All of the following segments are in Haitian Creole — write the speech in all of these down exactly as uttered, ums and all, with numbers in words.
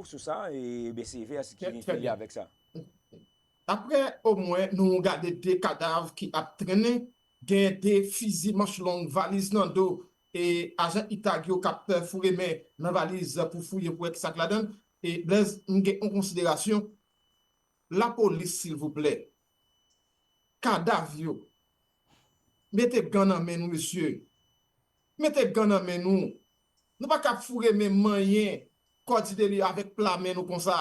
sou sa, e B C V, èske ki Trè, trè li byen. Avèk sa? Apre omwen nou gade de kadav ki ap trennen, gen de fizi manch long, valiz nan do, e ajan itag yo k ap foure men nan valiz pou fouye pou wè ki sa k ladan l. E Blaise, m gen yon konsiderasyon. Lapolis, silvouplè, kadav yo, mete gan nan men nou, mesye. Mete gan nan men nou. Nou pa ka ap foure men manyen Kòdi Deli avèk pla men nou konsa.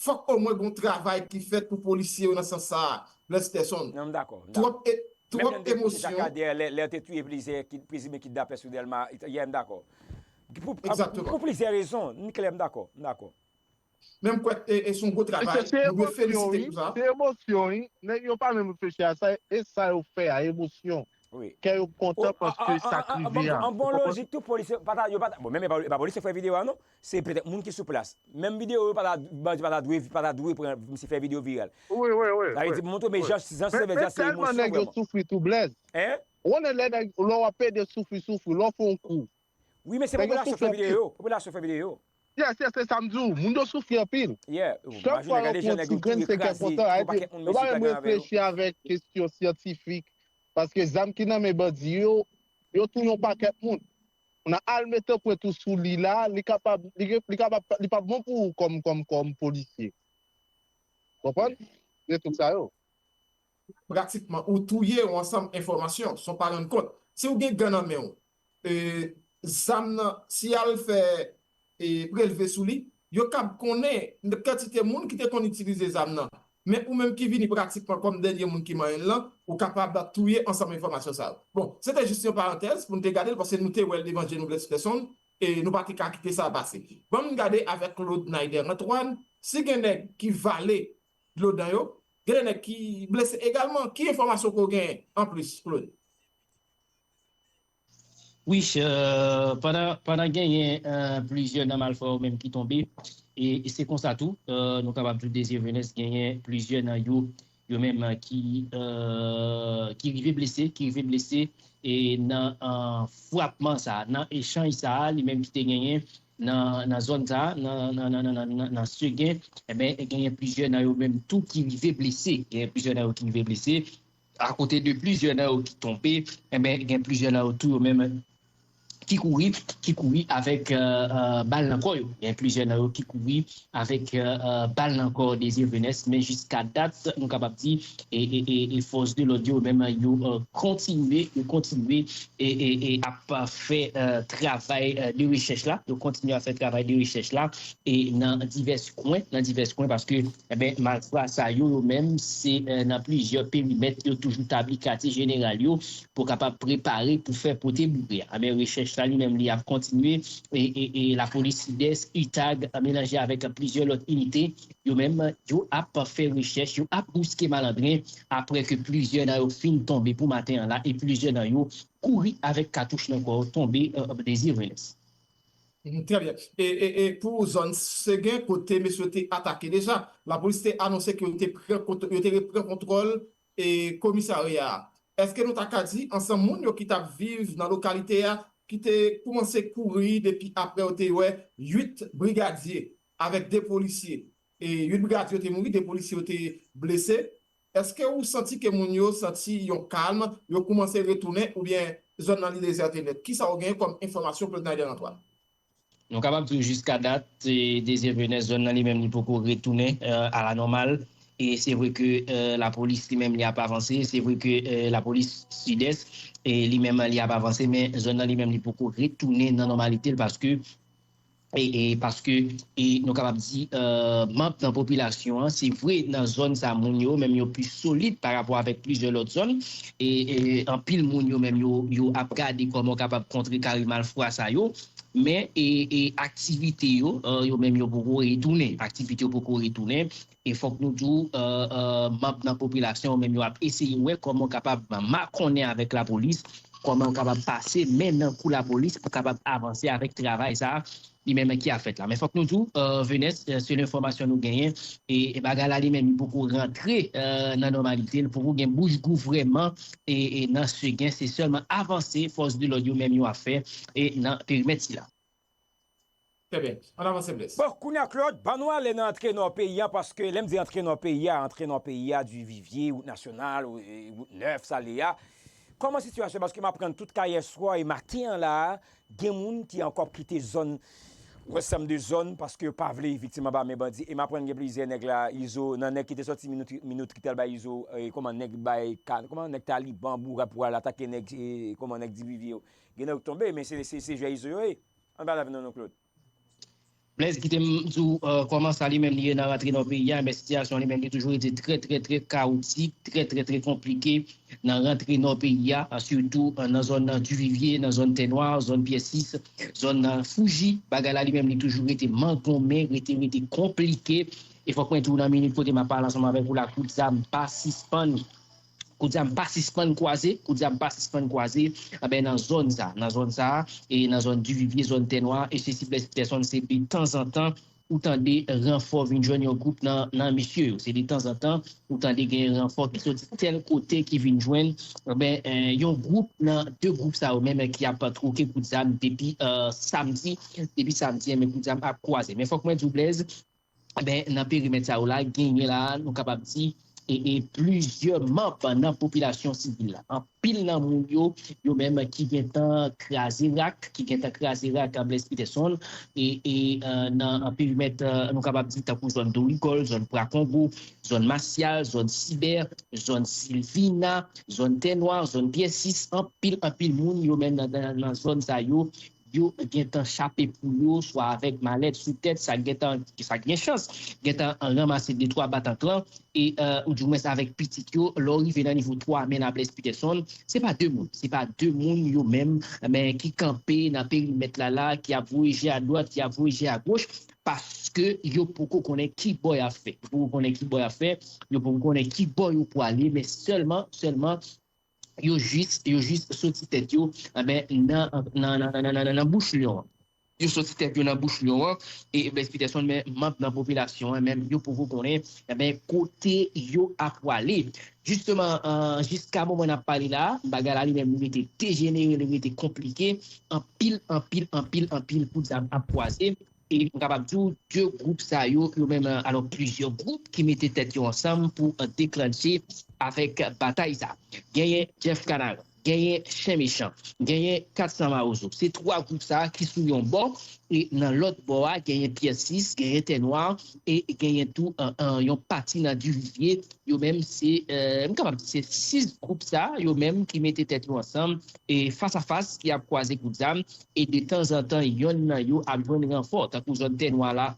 Fòk omwen gon travay ki fèt pou polisye yo nan sans sa a, Blaise Persson. Non, m dakò. Twòp e, twòp emosyon. Lè, lè te touye plizyè ki, prezime kidnapè sou Dèlma, yè m dakò. Pou, pou plizyè rezon, m klè, m dakò, m dakò. Men m kwè e, e se yon gwo travay. Nou dwe felisite pou sa. Se emosyon, wi. Nèg yo pa menm reflechi a sa, e sa yo fè a, emosyon. Kè yo kontan paske sa k rive a. An bon lojik, tout polisye, pa ta, yo pa ta, bon, menm e pa, e pa polisye k fè videyo a, non. Se petèt moun ki sou plas. Menm videyo yo pa ta, bandi pa ta dwe, pa ta dwe pran, misye fè videyo viral. Wi, wi, wi. Sa vle di, pou montre, men jan, jan se vle di, se emosyon vrèman. Ou konnen lè nèg, lè w ap ede soufri, soufri, lè w fè yon kou. Wi, men se popilasyon fè videyo yo. Popilasyon fè videyo yo. Yes, yes, se sa m di w. Moun yo soufri anpil. Chak fwa yo pran yon ti grenn, se kè kontan. Yo pa menm reflechi avèk kesyon syantifik. Paske zam ki nan men bandi yo, yo touye yon pakèt moun. Moun nan al mete pwent ou sou li la, li kapab, li, li kapab, li pa bon pou ou kòm, kòm, kòm polisye. Konprann? Se tout sa yo. Pratikman, ou touye yon ansanm enfòmasyon san w pa rann kont. Si w gen gan nan men w, e, zam nan, si y al fè e, prelve sou li, yo kab konnen kantite moun ki te konn itilize zam nan. Men ou menm ki vini pratikman kòm dènye moun ki manyen l lan, ou kapab touye ansanm enfòmasyon sa yo. Bon, se te jis yon parantèz pou n te gade l, paske nou te wè l devan je nou Blaise Persson, e nou pa te ka kite sa pase. Ban m gade avèk Claude Naider Antoine, si gen nèg ki vale dlo dan yo, gen de nèg ki blese egalman. Ki enfòmasyon ke w genyen anplis, Claude? Wi, pandan, pandan genyen plizyè nan malfwa yo menm ki tonbe, e se konsa tou, nou kapab di Désiré Venès genyen plizyè nan yo, yo menm ki, ki rive blese, ki rive blese e nan frapman sa, nan echanj sa, li menm ki te genyen nan, nan zòn sa, nan, nan, nan, nan, nan, nan Segen, enben, genyen plizyè nan yo menm tou ki rive blese. Genyen plizyè nan yo ki rive blese. Akote de plizyè nan yo ki tonbe, enben, gen plizyè nan yo tou yo menm ki kouri, ki kouri avèk bal nan kò yo. Gen plizyè nan yo ki kouri avèk bal nan kò Désiré Venès, men jiska dat, nou kapab di, e, e, e, e fòs de lòd yo menm yo kontinye, yo kontinye e, e, e ap fè travay de rechèch la, yo kontinye ap fè travay de rechèch la e nan divès kwen, nan divès kwen, paske, enben, malfra sa yo, yo menm, se nan plizyè perimèt yo toujou tabli katye jeneral yo pou kapab prepare pou fè pote boure a. Enben, rechèch la li menm, li ap kontinye e, e, e lapolis Sidès, UTAG, melanje avèk plizyè lòt inite, yo menm, yo ap fè rechèch, yo ap bouske malandren apre ke plizyè nan yo fin tonbe pou maten an la e plizyè nan yo kouri avèk katouch nan kò yo tonbe Désiré Venès. Trè byen. E, e, e pou zòn Segen kote mesye yo te atake deja, lapolis te anonse ke yo te pran, yo te repran kontwòl e komisarya a. Èske nou ta ka di ansanm moun yo ki t ap viv nan lokalite a ki te koumanse kouri depi apre yo te wè uit brigadye avèk de polisye, e uit brigadye yo te mouri, de polisye yo te blese? Èske ou santi ke moun yo santi yon kalm, yo koumanse retounen oubyen zòn nan li dezète nèt? Kisa ou genyen kòm enfòmasyon, Claude Naider Antoine? Nou kapab di w jiska dat, Désiré Venès, zòn nan li menm li poko retounen alanòmal. E se vre ke lapolis li menm li ap avanse, se vre ke lapolis Sidès e li menm li ap avanse, men zòn nan li menm li poko retounen nan nòmalite l paske e, e paske e nou kapab di manm nan popilasyon an, se vre nan zòn sa moun yo menm yo pli solid pa rapò avèk plizyè lòt zòn e, e anpil moun yo menm yo, yo ap gade kòman yo kapab kontrekare malfwa sa yo, men e, e aktivite yo, yo menm yo poko retounen, aktivite yo poko retounen. E fòk nou di w, manm nan popilasyon yo menm yo ap eseye wè kòman yo kapab makonnen avèk lapolis, kòman yo kapab pase men nan kou lapolis pou kapab avanse avèk travay sa a li menm ki ap fèt la. Men fòk nou di w, Venès, se enfòmasyon nou genyen, e bagay la li menm li poko rantre nan nòmalite, li poko gen bouch gou vrèman e nan Segen, se sèlman avanse fòs de lòd yo menm yo ap fè e nan perimèt sila. Trè byen. Ann avanse, Blaise. Bon, kounye a, Claude, ban nou ale nan antre nò peyi a, paske lè m di antre nò peyi a, antre nò peyi a, Divivye, wout nasyonal, ou- e, wout nèf, Salé a. Kòman sitiyasyon? Paske m aprann tout ka yèswa e maten an la a, gen moun ki ankò kite zòn, yon ansanm de zòn, paske yo pa vle viktim anba men bandi. E m aprann gen plizyè nèg la, Izo, nan nèg ki te sòti Minot, Minot ki t al bay Izo, e, kòman nèg bay, ka- kòman nèg Taliban, boura pou al atake nèg, e, kòman nèg Divivye yo. Gen nèg ki tonbe, men se, se, se jwè Izo yo ye. Ann pale avè nou, non, Claude. Blaise, kite m di w, euh, kòman sa li menm li ye nan rantre nò peyi a, men sitiyasyon li menm li toujou rete trè, trè, trè kawotik, trè, trè, trè konplike nan rantre nò peyi a, sitou, euh, nan zòn, euh, Divivye, nan zòn Tè Nwa, zòn Pyè Sis, zòn, euh, Fouji. Bagay la li menm li toujou rete mangonmen, rete, rete konplike. E fòk mwen di w nan minit kote m ap pale ansanm avèk ou la, kout zam pa sispann kout zam pa sispann kwaze, kout zam pa sispann kwaze, anben nan zòn sa, nan zòn sa, e nan zòn Divivye, zòn Tè Nwa, e se si Blaise Peterson, se de tanzantan ou tande ranfò vin jwenn yon gwoup nan, nan mesye yo. Se de tanzantan ou tande gen ranfò ki soti tèl kote ki vin jwenn, anben, eh, yon gwoup nan de gwoup sa yo menm ki ap twoke kout zam depi, eh, samdi, depi samdi, enben kout zam ap kwaze. Men fòk mwen di w, Blaise, Enben, nan perimèt sa yo la, genyen la, nou kapab di, e, e plizyè manm nan popilasyon sivil la. Anpil nan moun yo, yo menm ki gentan kraze rak, ki gentan kraze rak a Blaise Peterson, e, e, eh, nan perimèt, eh, nou kapab di, tankou zòn Dorigòl, zòn Prakongo, zòn Masyal, zòn Sibè, zòn Silvina, zòn Tè Nwa, zòn Pyè Sis, anpil, anpil moun yo menm nan, nan, nan zòn sa yo, yo gentan chape pou yo, swa avèk malèt sou tèt, sa gentan, sa gen chans, gentan ranmase de twa batanklan, e, eh, ou di mwens avèk pitit yo, lè w rive nan nivo twa men nan Blaise Peterson, se pa de moun, se pa de moun yo menm, men ki kanpe nan perimèt la la, ki ap voye je adwat, ki ap voye je agoch, paske yo poko konnen ki bò y ap fè. Yo poko konnen ki bò y ap fè, yo poko konnen ki bò yo pwale, men sèlman, sèlman, yo jis, yo jis soti tèt yo, enben, nan, nan, nan, nan, nan, nan, nan bouch lyon an. Yo soti tèt yo nan bouch lyon an, e Blaise Peterson, men manm nan popilasyon an, menm yo poko konnen, enben, kote yo ap pwale. Jisteman, eh, jiska moman n ap pale la, bagay la li menm li rete dejenere, li rete konplike, anpil, anpil, anpil, anpil kout zam ap kwaze. E m kapab di w, de gwoup sa yo, yo menm, eh, alò, plizyè gwoup ki mete tèt yo ansanm pou, eh, deklanche avèk batay sa. Genyen Jeff Kanaran, genyen Chen Mechan, genyen Kat San Mawozo. Se twa gwoup sa ki sou yon bò, e nan lòt bò a, genyen Pyè Sis, genyen Tè Nwa, e genyen tou, eh, eh, yon pati nan Divivye. Yo menm se, eh, m kapab di se sis gwoup sa, yo menm ki mete tèt yo ansanm, e fas a fas, ki ap kwaze kout zam, e de tanzantan, yonn nan yo ap jwenn ranfò, tankou zòn Tè Nwa la,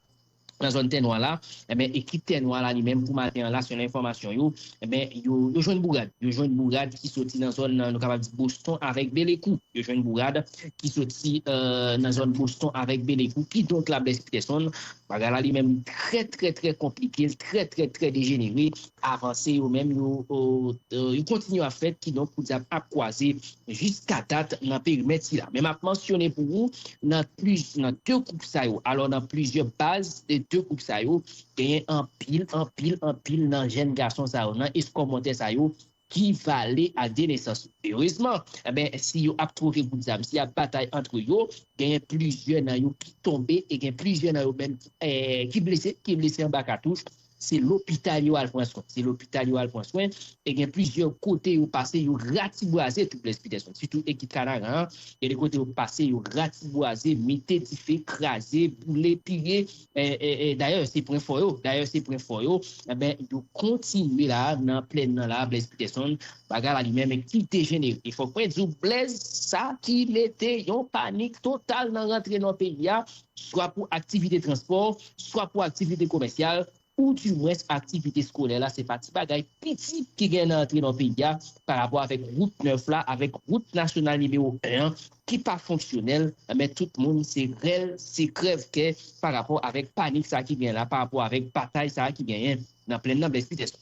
nan zòn Tè Nwa la, enben, ekip Tè Nwa la li menm pou maten an la, selon enfòmasyon yo, enben, yo, yo jwenn bourad. Yo jwenn bourad ki soti nan zòn, nan, nou kapab di Boston avèk Belekou. Yo jwenn bourad ki soti, eh, nan zòn Boston avèk Belekou. Kidonk la, Blaise Peterson, bagay la li menm trè, trè, trè konplike, trè, trè, trè dejenere. Avanse yo menm, yo, yo, yo kontinye ap fèt, kidonk kout zam ap kwaze jiska dat nan perimèt sila. Men m ap mansyone pou ou, nan plis, nan de gwoup sa yo, alò nan plizyè baz de de gwoup sa yo, genyen anpil, anpil, anpil nan jèn gason sa yo, nan eskòmòtè sa yo, ki vale ak de nesans. Erezman, enben, si yo ap twoke kout zam, si y ap batay antre yo, genyen plizyè nan yo ki tonbe, e gen plizyè nan yo menm, eh, ki blese, ki blese anba katouch. Se lopital yo al pran swen. Se lopital yo al pran swen. E gen plizyè kote yo pase, yo ratibwaze tou Blaise Peterson. Sitou ekip Kanaran an, gen de kote yo pase, yo ratibwaze, mete dife, kraze, boule, piye. E, e, e, dayè, se pwen fò yo. Dayè, se pwen fò yo. Enben, yo kontinye la, nan plèn nan la, Blaise Peterson, bagay la li menm ki dejenere. E fòk mwen di w, Blaise, sa ki mete yon panik total nan rantre nan peyi a, swa pou aktivite transpò, swa pou aktivite komèsyal, ou dimwens aktivite eskolè la, se pa ti bagay piti ki gen nan antre nan peyi a, pa rapò avèk wout nèf la, avèk wout nasyonal nimewo en an, ki pa fonksyonèl, men tout moun se rèl, se krèv kè pa rapò avèk panik sa ki gen la, pa rapò avèk batay sa ki genyen nan plèn nan Blaise Peterson.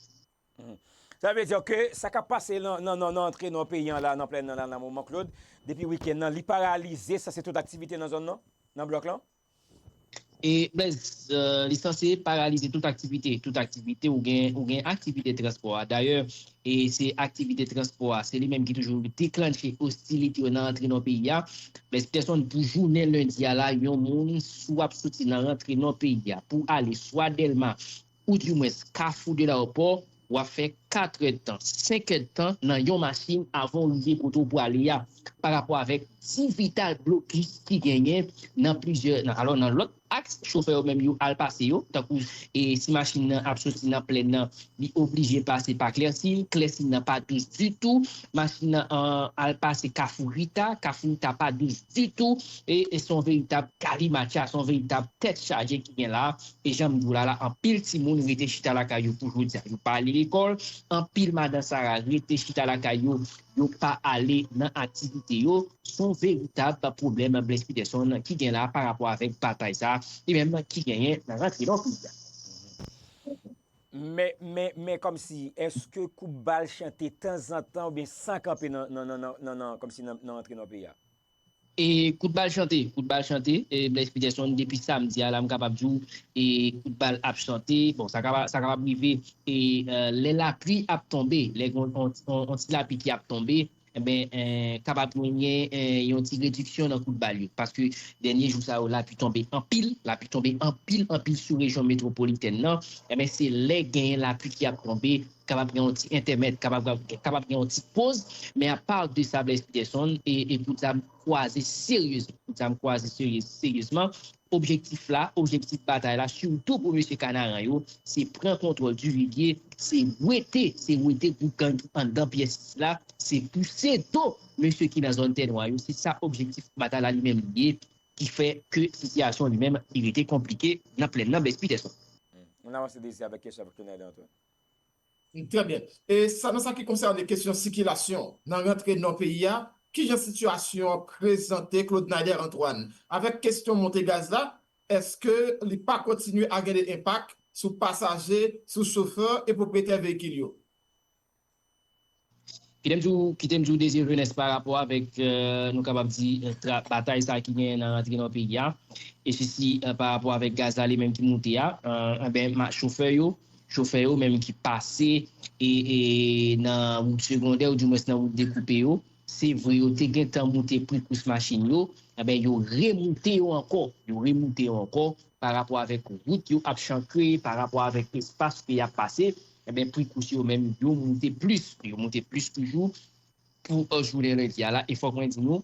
Sa vle di ke sa k ap pase nan, nan, nan, nan antre nan peyi an la, nan plèn nan, nan moman, Claude, depi wikenn nan, li paralize sa se tout aktivite nan zòn nan, nan blòk lan? E Blaise, euh, li sanse paralize tout aktivite, tout aktivite ou gen, ou gen aktivite transpò a. Dayè, e se aktivite transpò a, se li menm ki toujou deklanche ostilite yo nan rantre nan peyi a. Blaise Peterson, pou jounen lendi a la, yon moun, si w ap soti nan rantre nan peyi a pou ale swa Dèlma, oudimwens Kafou de Lawopò, w ap fè kat èdtan, senk èdtan nan yon machin avan w rive kote w prale a, parapò avèk divital blokis ki genyen nan plizyè, nan, alò, nan lòt aks, chofè yo menm yo al pase yo, tankou, e, si machin nan ap soti nan plèn nan, li oblije pase pa Klèsin, Klèsin nan pa dous ditou, machin nan, an, al pase Kafou Rita, Kafou Rita pa dous ditou, e, e se yon veritab galimatcha, se yon veritab tèt chaje ki gen la, e jan m di w la, la, anpil timoun rete chita lakay yo pou jodi a. Yo pa ale lekòl, anpil madan Sara rete chita lakay yo, yo pa ale nan aktivite yo. Se yon veritab pwoblèm Blaise Peterson ki gen la pa rapò avèk batay sa, li menm ki genyen nan rantre nan peyi a. Men, men, men kòmsi, èske kout bal chante tanzantan oubyen san kanpe nan, nan, nan, nan, nan, nan, kòmsi nan, nan rantre nan peyi a? E kout bal chante, kout bal chante, e Blaise Peterson, depi samdi a la, m kapab di w, e kout bal ap chante. Bon, sa kapab, sa kapab rive, e euh, lè lapli ap tonbe, lè gen yon, yon, yon ti lapli ki ap tonbe, enben, eh, kapab genyen, eh, yon ti rediksyon nan kout bal yo. Paske dènye jou sa yo, lapli tonbe anpil, lapli tonbe anpil, anpil sou rejyon metwopolitèn nan. Enben, se lè genyen lapli ki ap tonbe, kapab gen yon ti entèmèd, kapab, kapab gen yon ti poz. Men apa de sa, Blaise Peterson, e, e kout zam kwaze seryezman. Kout zam kwaze serye-, seryezman. Objektif la, objektif batay la, sitou pou mesye Kanaran yo, se pran kontwòl Divilye, se wete, se wete gwoup gang ki anndan pyès la, se pouse do mesye ki nan zòn tè nwa yo. Se sa objektif batay la li menm li ye, ki fè ke sitiyasyon li menm li rete konplike nan plèn nan Blaise Peterson. Ann avanse Dezi avèk kesyon avèk Tonèl Antoine. Trè byen. E sa, nan sa ki konsène kesyon sikilasyon nan rantre nò peyi a, kijan sitiyasyon an prezante Claude Naider Antoine? Avèk kesyon monte gaz la, èske li pa kontinye a gen de enpak sou pasaje, sou chofè e pwopriyetè veyikil yo? Kite m di w, kite m di w Désiré Venès pa rapò avèk, euh, nou kapab di, euh, tra- batay sa ki genyen nan rantre nan peyi a. E sesi, euh, pa rapò avèk gaz la li menm ki moute a, euh, enben, ma- chofè yo, chofè yo menm ki pase e, e nan wout segondè, ou dimwens nan wout dekoupe yo, se vre yo te gentan moute pri kous machin yo, enben, yo remoute yo ankò, yo remoute yo ankò pa rapò avèk wout yo ap chankre, pa rapò avèk espas ke y ap pase, enben, pri kous yo menm, yo moute plis, yo moute plis toujou pou, euh, jounen lendi a la. E fòk mwen di nou,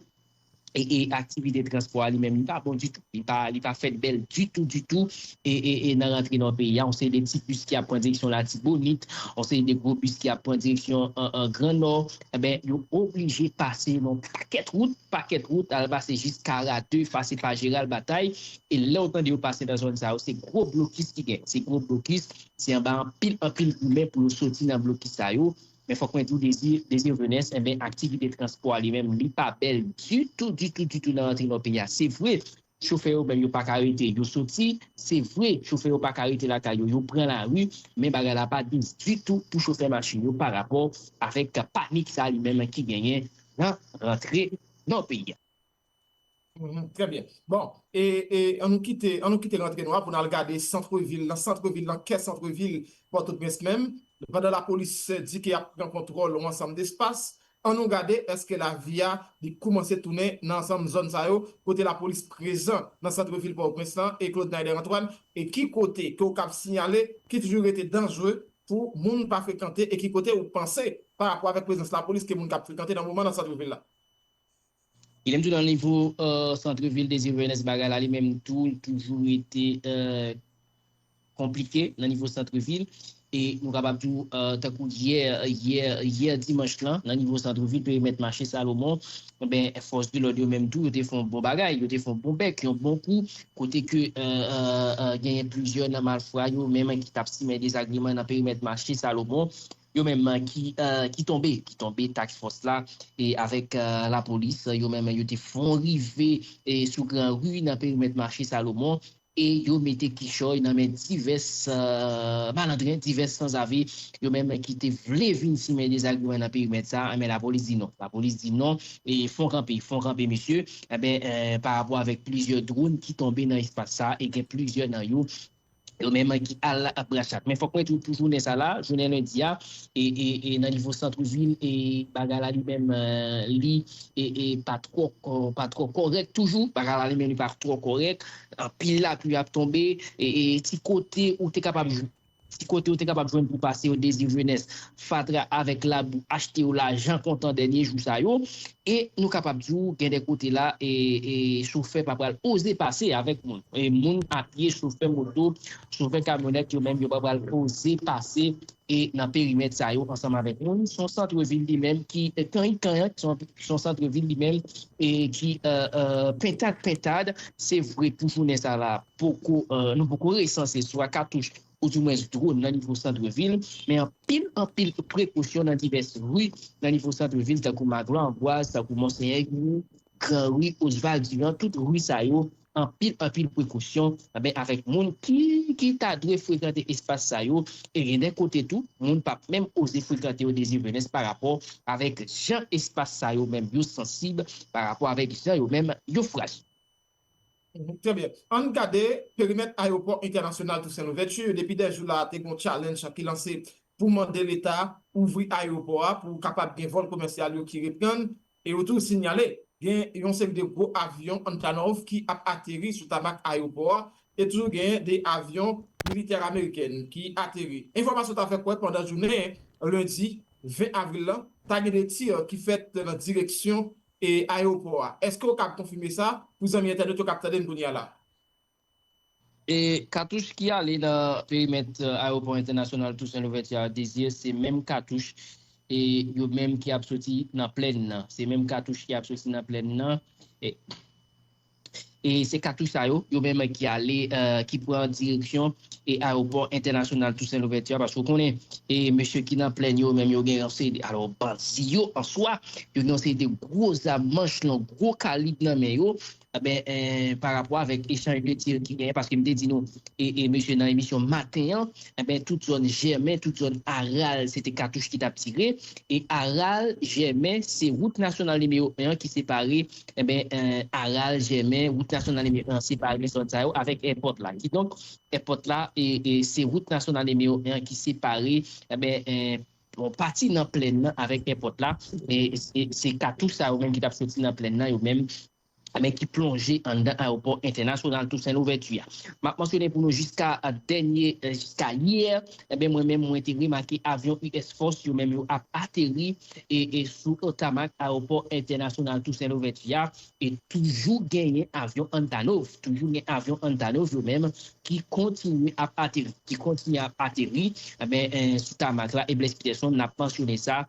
e, e aktivite transpò a li menm, li pa bon ditou. Li pa, li pa fèt bèl ditou, ditou. E, e, e nan rantre nan peyi a, yon seri de ti bis ki ap pran direksyon Latibonit, yon seri de gwo bis ki ap pran direksyon, euh, euh, Gran Nò, enben, yo oblije pase nan pakèt wout, pakèt wout, al pase jiska Radè, pase pa Jeral Batay. E lè w tande yo pase nan zòn sa yo, se gwo blokis ki gen. Se gwo blokis, se anba anpil, anpil goumen pou yo soti nan blokis sa yo. Men fòk mwen di w, Désir, Désir Venès, enben, aktivite transpò a li menm, li pa bèl ditou, ditou, ditou nan rantre nan peyi a. Se vre, chofè yo menm, yo pa ka rete, yo soti. Se vre, chofè yo pa ka rete lakay yo, yo pran lari, men bagay la pa dous ditou pou chofè machin yo pa rapò avèk panik sa li menm ki genyen nan rantre nan peyi a. Mhm, trè byen. Bon, e, e an nou kite, an nou kite rantre nò a pou n al gade santrevil, nan santrevil, nan kè santrevil Pòtoprens menm. Pandan lapolis di ke y ap pran kontwòl yon ansanm despas, an nou gade èske lavi a li koumanse tounen nan ansanm zòn sa yo kote lapolis prezan nan santrevil Pòtoprens lan e Claude Naider Antoine, e ki kote ke w kab siyale ki toujou rete danjre pou moun pa frekante e ki kote ou panse pa rapò avèk prezans lapolis ke moun k ap frekante nan moman nan santrevil la? Idèm tou nan nivo, euh, santrevil Désir Venès, bagay la li menm tou, li toujou rete, euh, konplike nan nivo santrevil. E nou kapab di w, euh, tankou yè, yè, yè dimanch lan, nan nivo santrevil, perimèt mache Salomon, enben, fòs de lòd yo menm tou, yo te fè yon bon bagay, yo te fè yon bon bèk, yon bon kou, kote ke, euh, euh, euh, genyen plizyè nan malfra yo menm ki t ap simen dezagreman nan perimèt mache Salomon. Yo menm, euh, ki, euh, ki tonbe, ki tonbe task fòs la, e avèk, euh, lapolis, yo menm, yo te fè yon rive, e sou gran ri nan perimèt mache Salomon, e yo mete kichòy nan men divès, eh, malandren, divès sanzave, yo menm ki te vle vin simen dezagreman nan perimèt sa, enben lapolis di non. Lapolis di non, e fon kanpe, fon kanpe, mesye, enben, eh, pa rapò avèk plizyè dwòn ki tonbe nan espas sa, e gen plizyè nan yo, yo menm ki al brasad. Men fòk mwen di w pou jounen sa la, jounen lendi a, e, e, e nan nivo santrevil, e bagay la li menm, eh, li, e, e pa twò, pa twò kòrèk toujou, bagay la li menm li pa twò kòrèk, anpil lapli ap tonbe, e, e ti kote ou te kapab jwe ti kote ou te kapab jwenn pou pase yo, Désir Jeunesse, fatra avèk labou, achte yo lajan kontan dènye jou sa yo. E nou kapab di w, gen de kote la, e, e chofè pa pral oze pase avèk moun. E moun a pye, chofè moto, chofè kamyonèt, yo menm, yo pa pral oze pase e nan perimèt sa yo ansanm avèk moun. Se yon santrevil li menm ki, e, kanyi kanyak, se yon, se yon santrevil li menm, e ki, eh, eh, pentad pentad. Se vre, pou jounen sa la, poko, eh, nou poko resanse swa katouch oudimwens dwòn nan nivo santrevil, men anpil, anpil prekosyon nan divès ri nan nivo santrevil, tankou Magloire Ambroise, tankou Monsenyè Giroux, Gran Ri, Oswald Durand, tout ri sa yo, anpil, anpil prekosyon, enben, avèk moun ki, ki ta dwe frekante espas sa yo, e gen de kote tou, moun p ap menm oze frekante yo, Désir Jeunesse, pa rapò avèk jan espas sa yo menm yo sansib, pa rapò avèk jan yo menm yo frajil. Mhm, trè byen. Ann gade perimèt ayewopò entènasyonal Toussaint Louverture. Depi dè jou la, te gen yon challenge ki lanse pou mande Leta ouvri ayewopò a pou kapab gen vòl komèsyal yo ki reprann. E yo tou sinyale, gen yon seri de gwo avyon Antonov ki ap ateri sou tamak ayewopò a, e tou gen de avyon militè ameriken ki ateri. Enfòmasyon ta fè kwè pandan jounen lendi ven avril lan, ta gen de tir ki fèt nan direksyon e ayewopò a. Èske w kab konfime sa pou zanmi entènot yo k ap tande n kounye a la? E katouch ki ale nan perimèt, eh, ayewopò entènasyonal Toussaint Louverture a, Désir, se menm katouch, e yo menm ki ap soti nan plèn nan. Se menm katouch ki ap soti nan plèn nan. E, e se katouch sa yo, yo menm ki ale, eh, ki pran direksyon e ayewopò entènasyonal Toussaint Louverture a, paske w konnen, e mesye ki nan plèn yo menm yo gen yon seri de, alò, bandi yo an swa, yo gen yon seri de gwo zam manch long, gwo kalib nan men yo, enben, eh, pa rapò avèk echanj de tir ki genyen, paske m te di nou, e, e mesye nan emisyon maten an, enben, tout zòn Jèmen, tout zòn Aral, se te katouch ki t ap tire, e Aral, Jèmen, se wout nasyonal nimewo en an ki separe, enben, eh, Aral, Jèmen, wout nasyonal nimewo en an separe zòn sa yo avèk èpòt la. Kidonk, èpòt la, e, e se wout nasyonal nimewo en an ki separe, enben, eh, yon pati nan plèn nan avèk èpòt la, e se, se katouch sa yo menm ki t ap soti nan plèn nan, yo menm, enben, ki plonje anndan ayewopò entènasyonal Toussaint Louverture a. M ap mansyone pou nou jiska, a, dènye, eh, jiska yè, enben, mwen menm, mwen te remake avyon U S Force, yo menm, yo ap ateri e, e sou tamak ayewopò entènasyonal Toussaint Louverture a, e toujou genyen avyon Antonov, toujou gen avyon Antonov, yo menm, ki kontinye ap ateri, ki kontinye ap ateri, enben, eh, sou tamak la, e Blaise Peterson, n ap mansyone sa,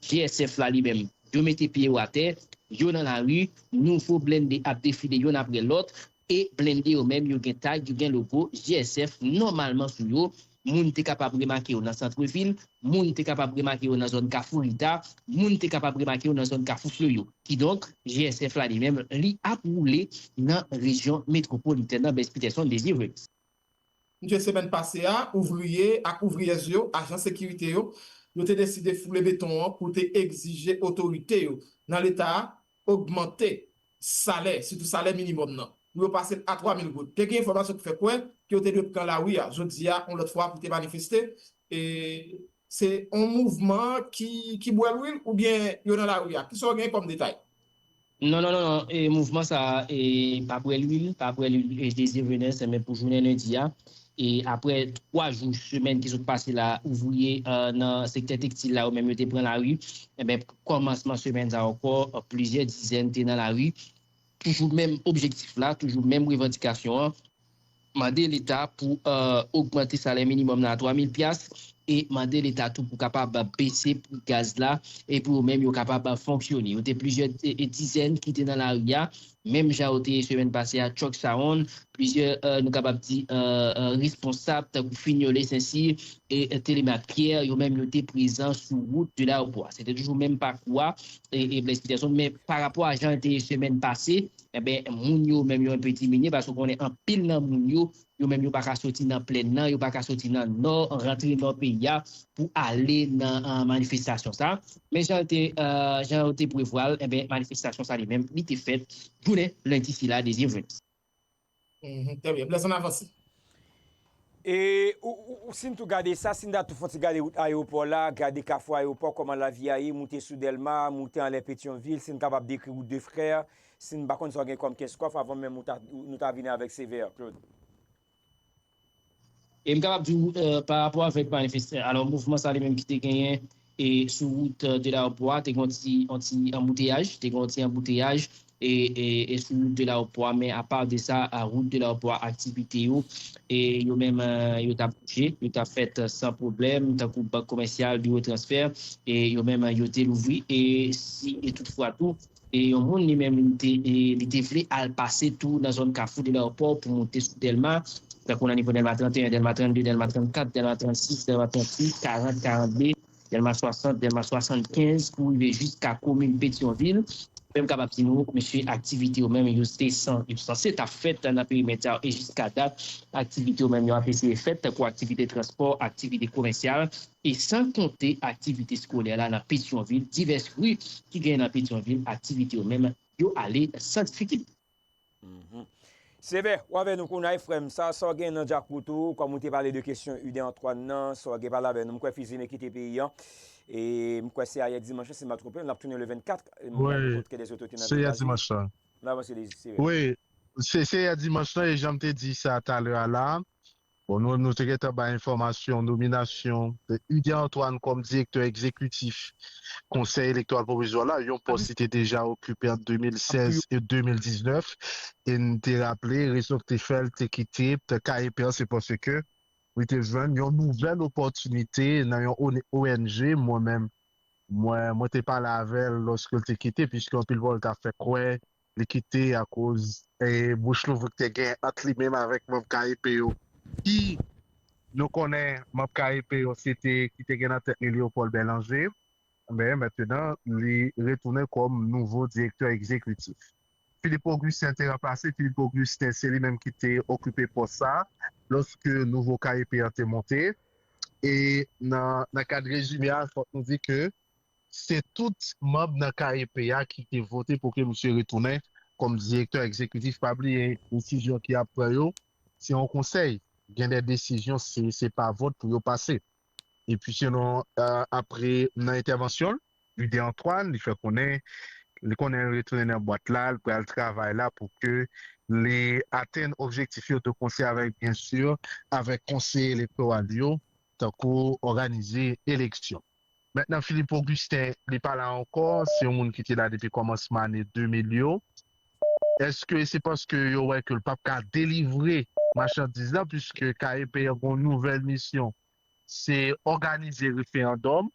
G S F la li menm, yo mete pye yo atè, yo nan lari, nouvo blende ap defile youn apre lòt, e blende yo menm, yo gen tag, yo gen logo G S F nòmalman sou yo, moun te kapab remake yo nan santrevil, moun te kapab remake yo nan zòn Kafou Rita, moun te kapab remake yo nan zòn Kafou Fleyo. Kidonk, G S F la li menm, li ap woule nan rejyon metwopolitèn nan, Blaise Peterson, Désir Jeunesse. Mesye, semèn pase a, ouvriye ak ouvriyèz yo, ajan sekirite yo, yo te deside foule beton an pou te egzije otorite yo nan Leta a ogmante salè, sitou salè minimòm nan, pou yo pase l a twa mil goud. Te gen enfòmasyon ki fè kwè ke yo te dwe pran lari a jodi a yon lòt fwa pou te manifeste. E se yon mouvman ki, ki bwè lwil oubyen yo nan lari a? Kisa w gen kòm detay? Non, non, non, non. E, mouvman sa a, e, pa bwè lwil, pa bwè lwil, e, Désir Jeunesse, men pou jounen lendi a, e, aprè twa jou, semèn ki sot pase la, ouvriye, e, nan sektè tekstil la, yo menm yo te pran lari. Enben, kòmansman semèn sa a ankò, e, plizyè dizèn te nan lari. Toujou menm objektif la, toujou menm revandikasyon an. Mande Leta pou, e, ogmante salè minimòm nan a twa mil pyas, e mande Leta tou pou kapab bese pri gaz la e pou yo menm yo kapab fonksyone. Yo te plizyè e, e dizèn ki te nan lari a, menm jan yo te ye semèn pase a, Truck Sound, plizyè, e, nou kapab di, e, e, responsab tankou Fignolé, Saint-Cyr e, e Telemaque Pierre, yo menm yo te prezan sou wout de l'aéroport. Se te toujou menm pakou a, e, e Blaise Peterson, men pa rapò a jan l te ye semèn pase, enben, moun yo menm yo enpe diminye, paske w konnen anpil nan moun yo, yo menm yo pa ka soti nan plèn nan, yo pa ka soti nan nò, rantre nò peyi a pou ale nan, e, manifestasyon sa. Men jan l te, e, jan yo te prevwa l, enben, manifestasyon sa li menm, li te fèt jounen lendi sila, dezyenm ven. Mhm, trè byen. Blaise, ann avanse. E ou, ou, ou, si n tou gade sa, si n ta tou fon ti gade wout ayewopò la, gade kafou ayewopò, kòman lavi a ye, moute sou Dèlma, moute anlè Petyonvil, si n kapab dekri wout de Frè, si n pa konn sa w gen kòm kès kòf, avan menm nou ta, nou ta vini avèk Sevè, Claude. E m kapab di w, e, pa rapò avèk manifestasyon, alò, mouvman sa li menm ki te genyen e sou wout, e, de l'aéroport a, te gen yon ti, yon ti anbouteyaj, te gen yon ti anbouteyaj e, e, e sou wout de l'aéroport a, men apa de sa, a wout de l'aéroport a, aktivite yo, e yo menm, e, yo t ap bouje, yo t ap fèt, e, san pwoblèm, tankou bank komèsyal, biwo transfè, e yo menm, e, yo te louvri, e si, e toutfwa tou, e yon moun li menm li te, e, li te vle al pase tou nan zòn kafou de l'aéroport pou moute sou Dèlma, tankou nan nivo Dèlma trannteyen, Dèlma trannde, Dèlma trannkat, Dèlma trannsis, Dèlma trannwit, karant, karannde, Dèlma swasant, Dèlma swasannkenz, pou rive jiska komin Petyonvil. Men m kapab di nou, mesye, aktivite yo menm, yo te san, yo sanse t ap fèt nan perimèt sa yo, e jiska dat, aktivite yo menm, yo ap eseye fèt, tankou aktivite transpò, aktivite komèsyal, e san konte aktivite eskolè la nan Petyonvil, divès ri ki genyen nan Petyonvil, aktivite yo menm, yo ale san difikilte. Mhm. Sevè, w avè nou kounye a, frè m. Sa, sa w gen nan djakout ou, kòm ou te pale de kesyon Uden Antoine nan, sa w gen pale avè nou. M kwè Fizeme kite peyi an. E m kwè se ayè dimanch lan, si m pa twonpe m, l ap tounen le vennkat. M pa gen kont ke dèzotorite nan peyi Etazini. N avanse, Sevè. Wi, se, se yè dimanch lan, e jan m te di sa talè a la, bon, nou, nou te gentan bay enfòmasyon nominasyon de Uden Antoine kòm direktè egzekitif Konsèy Elektoral Pwovizwa la, yon pòs li te deja okipe ant de mil sèz e de mil diznèf. E n te raple, rezon ki te fè l te kite K E P an, se paske li te jwenn yon nouvèl opòtinite nan yon O N G. Mwen menm, mwen, mwen te pale avè l lòske l te kite, piske anpil fwa l t ap fè kwè li kite akoz e, bouch louvri ki te gen ant li menm avèk manm K E P yo, ki nou konnen manm K E P yo se te ki te gen nan tèt li Léopold Bélanger. Men mentnan, li retounen kòm nouvo direktè egzekitif. Philippe Augustin te ranplase. Philippe Augustin, se li menm ki te okipe pòs sa a lòske nouvo K E P an te monte. E nan, nan kad rezime a, fòk nou di ke se tout manm nan K E P a ki te vote pou ke misye retounen kòm direktè egzekitif. Pa bliye desizyon ki ap pran yo, se yon konsèy. Gen de desizyon, se, se pa vòt pou yo pase. Epi selon, e, apre nan entèvansyon l, Uden Antoine, li fè konnen, li konnen l retounen nan bwat la, l pral travay la pou ke li atenn objektif yo de konsè avèk, byen si, avèk konseye elektoral yo, tankou òganize eleksyon. Mentnan, Philippe Augustin, li pa la ankò, se yon moun ki te la depi kòmansman ane de mil yo. Èske se paske yo wè ke l p ap ka delivre machandiz la, piske K E P an gen yon nouvèl misyon, se òganize referandòm.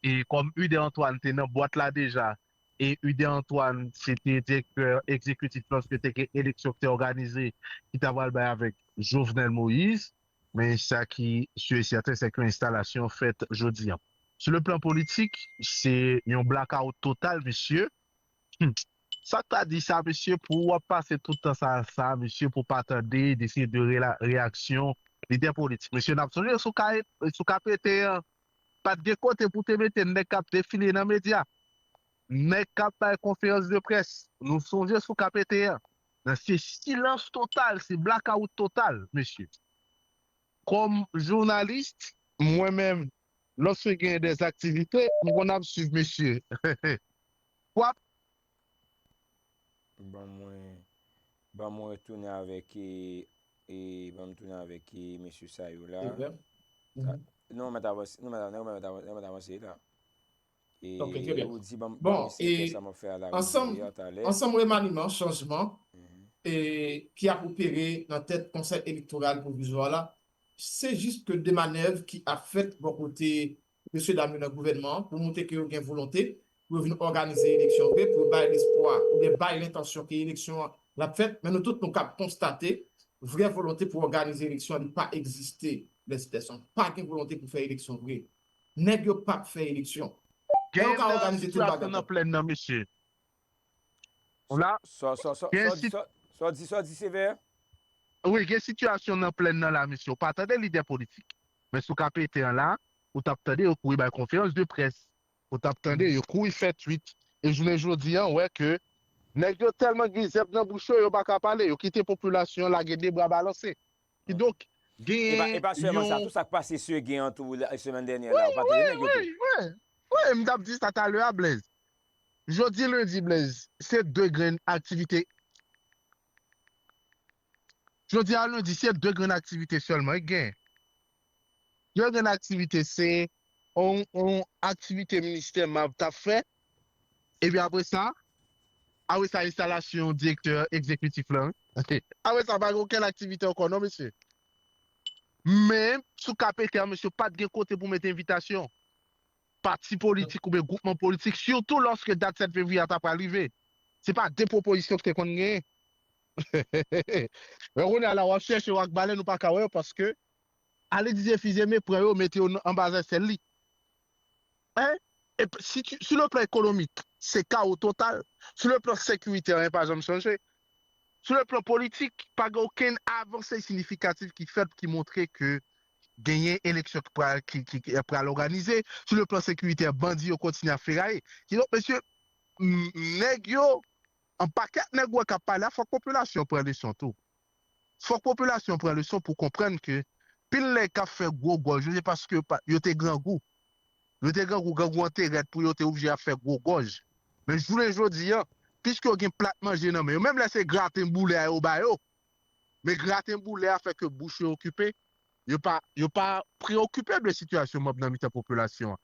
E kòm Uden Antoine te nan bwat la deja, e Uden Antoine se te direktè egzekitif lòske te gen eleksyon ki te òganize, ki ta pral bay avèk Jovenel Moïse, men sa ki si e sèten, se ke enstalasyon an fèt jodi a. Sou le plan politik, se yon blakawout total, mesye. Hmm. Sa k ta di sa, mesye, pou w ap pase tout tan sa, sa, mesye, pou w pa tande, de se de rela-, reyaksyon lidè politik. Mesye, n ap sonje sou K E, sou K P T an, pa t gen kote pou te mete nèg k ap defile nan medya. Nèg k ap bay konferans de près, nou sonje sou K P T an. Nan se silans total, se blakawout total, mesye. Kòm jounalis, mwen menm, lòske gen de aktivite, m konn ap swiv mesye. W ap Ban mwen, ban mwen tounen avèk, e, e, ban m tounen avèk, e, mesye sa yo la. Silvè. Ah, non, mèt avanse, non, mèt avanse, non, mèt avanse, mèt avanse la. E Ok, trè byen. Ou di ban m, Bon, ban m eseye e fè sa m ap fè a la ansanm, rive a talè. Ansanm remaniman, chanjman, Mhm. e, ki ap opere nan tèt Konsèy Elektoral Pwovizwa la, se jis ke de manèv ki ap fèt bò kote mesye dam yo nan gouvènman an pou montre ke yo gen volonte pou yo vin òganize eleksyon vre, pou yo bay lespwa oubyen bay lentansyon ke eleksyon an l ap fèt, men nou tout nou kab konstate vrè volonte pou òganize eleksyon an, li pa egziste, Blaise Peterson. Pa gen volonte pou fè eleksyon vre. Nèg yo p ap fè eleksyon. Lè yo ka òganize tou bagay. Gen sitiyasyon nan plèn nan, mesye. Ou la? Sa, sa, sa, gen sa w di, sit- sa, sa w di, sa w di, Sevè? Wi, gen sitiyasyon nan plèn nan la, mesye. Ou pa tande lidè politik. Men sou K P T an la, ou t ap tande yo kouri bay konferans de près. Ou t ap tande yo kouri fè tweet. E jounen jodi a, ou wè ke nèg yo tèlman gen zèb nan bouch yo, yo pa ka pale. Yo kite popilasyon an lage de bra balanse. Kidonk, e pa, e pa sèlman sa, tou sa k pase Seguin an tou la, semèn dènyè la, ou pa tande nèg yo tou? Wi, wi, wi, wi. Wi, m t ap di sa talè a, Blaise. Jodi lendi, Blaise, se de grenn aktivite. Jodi a lendi, se de grenn aktivite sèlman ki gen. De grenn aktivite, se yon, yon aktivite ministè MAV t ap fè. Epi apre sa, apre sa, enstalasyon direktè egzekitif la, wi. Apre sa, pa gen okenn aktivite ankò, non, mesye. Men, sou K P T a, mesye, pa t gen kote pou mete envitasyon. Pati politik oubyen gwoupman politik, sitou lòske dat sèt fevriye a ta pral rive. Se pa de pwopozisyon ki te konn genyen. Men kounye a la, w ap chèche w ak balèn, ou pa ka wè yo, paske Alix Defizeme pran yo, mete yo nan, anba zèsèl li. Hein? E p- si tu- sur le plan économique, se kawo total. Sou le plan sekirite, anyen pa janm chanje. Sou le plan politik, pa gen okenn avanse siyifikatif ki fèt ki montre ke genyen eleksyon ki pral, ki, ki, ki pral òganize. Sou le plan sekirite, bandi yo kontinye ap feraye. Kidonk, mesye, m- nèg yo, an pakèt nèg ou wè k ap pale a, fòk popilasyon pran leson tou. Fòk popilasyon pran leson pou konprann ke pil nèg k ap fè gwo gòj yo, se paske yo pa- yo te grangou. Yo te grangou, grangou an te rèd pou yo te oblije ap fè gwo gòj. Men jounen jodi a, piske yo gen plat manje nan men yo, menm lè se graten boulè a yo ba yo, men graten boulè a fè ke bouch yo okipe, yo pa, yo pa preyokipe de sitiyasyon manm nan mitan popilasyon an.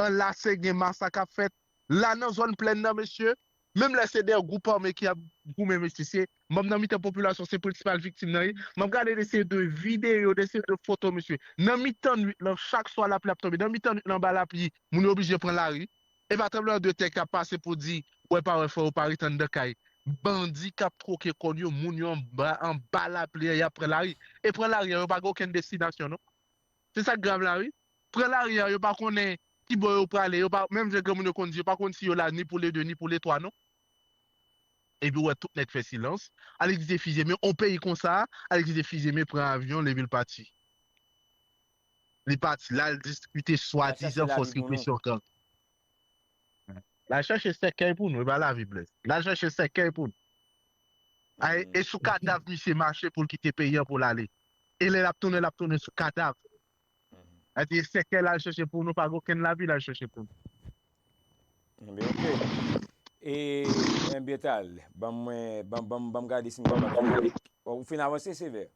Anlase gen masak ap fèt la nan zòn plèn nan, mesye. Menm lè se de gwoup ame ki ap goumen, mesye, se manm nan mitan popilasyon, se prensipal viktim nan ye. M ap gade de seri de videyo, de seri de foto, mesye. Nan mitan nwit lan, chak swa lapli ap tonbe. Nan mitan nwit lan, anba lapli, moun yo oblije pran lari. E pa tranblemanntè ki ap pase pou di, wè pa wè, fò yo pa ret anndan kay. Bandi k ap twoke kòn yo, moun yo anba, anba lapli an, y ap pran lari. E pran lari an, yo pa gen okenn destinasyon, non. Se sa k grav la, wi. Pran lari a, yo pa konnen ki bò yo prale, yo pa, menm jan granmoun yo konn di, yo pa konn si yo la ni pou le de, ni pou le twa, non. Epi w wè tout nèg fè silans. Alix Defizeme, on peyi konsa, Alix Defizeme pran avyon, leve l pati. Li pati, l al diskite swadizan fòs represyon gang. L al chache sèkèy pou nou, e pa lavi, Blaise. L al chache sèkèy pou nou. Ay, e sou kadav misye mache pou l kite peyi an pou l ale. E lè l ap tounen, l ap tounen sou kadav. Ay, se sèkèy l al chache pou nou, pa gen okenn lavi l al chache pou nou. Enben, ok. E, enben, talè, ban mwen, ban, ban, ban m gade si m kapab fè. Ou fin avanse, Sevè?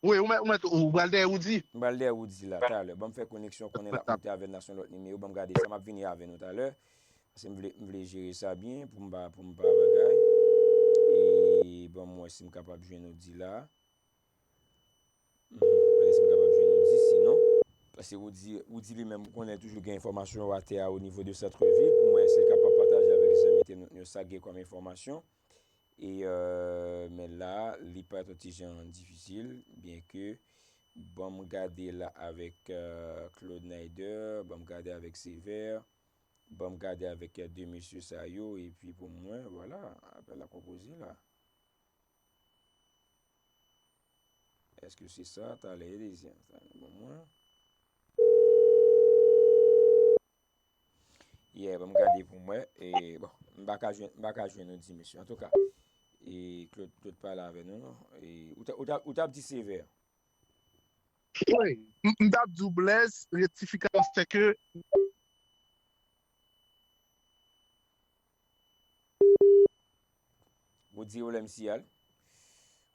Wi, ou mèt, ou mèt, ou pral dèyè Woody. M pral dèyè Woody la, talè. Ban m fè koneksyon, konnen l ap monte avè n la sou yon lòt nimewo. Ban m gade sa, m ap vini avè nou talè. Paske m vle, m vle jere sa byen pou m pa, pou m pa bagay. E ban m wè si m kapab jwenn Woody la. Mhm, gade si m kapab jwenn Woody, sinon. Paske Woody, Woody li menm, ou konnen toujou gen enfòmasyon atè a o nivo de sant vil. Pou m wè si l kapab pataje avèk zanmi entènot nou sa gen kòm enfòmasyon. E, euh, men la, li parèt yon ti jan difisil, byenke, ban m gade la avèk, euh, Claude Naider, ban m gade avèk Sévère, ban m gade avèk, euh, de mesye sa yo, epi pou mwen, vwala, apèl la konpoze la. Èske se sa? Talè, e dezyen. Talè, bon, mwen. Yeah, ban m gade pou mwen. E, bon, m pa ka jwenn, m pa ka jwenn nou di mesye. Antouka, e, Claude, Claude pale avè nou, non? E, ou t, ou t, ou t ap di Sévère. Wi, m, m t ap di w Blaise, rektifikasyon, se ke Ou di pwoblèm siyal.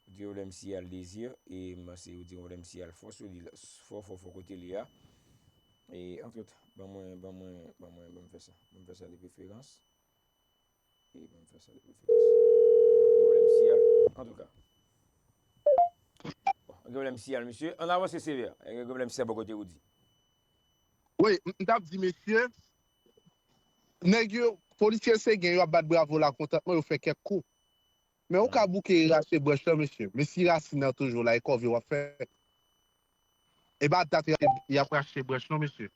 Ou di pwoblèm siyal Désir. E m panse ou di pwoblèm siyal fò sou li la, fò, fò, fò kote li a. E, antretan, ban mwen, ban mwen, ban mwen, ban m fè sa. Ban m fè sa de preferans. E ban m fè sa de preferans. Pwoblèm siyal. Antouka. Bon, Gen pwoblèm siyal, mesye. Ann avanse, Sevè. Gen pwoblèm siyal bò kote Woody. Wi, m t ap di, mesye, nèg yo, polisye Segen yo ap bat bravo lakontantman, yo fè kèk kou. Men ou ka bouke rache branch lan, mesye. Men si rasin nan toujou la, e kòve w ap fè. E pa dat y ap rache branch non, mesye.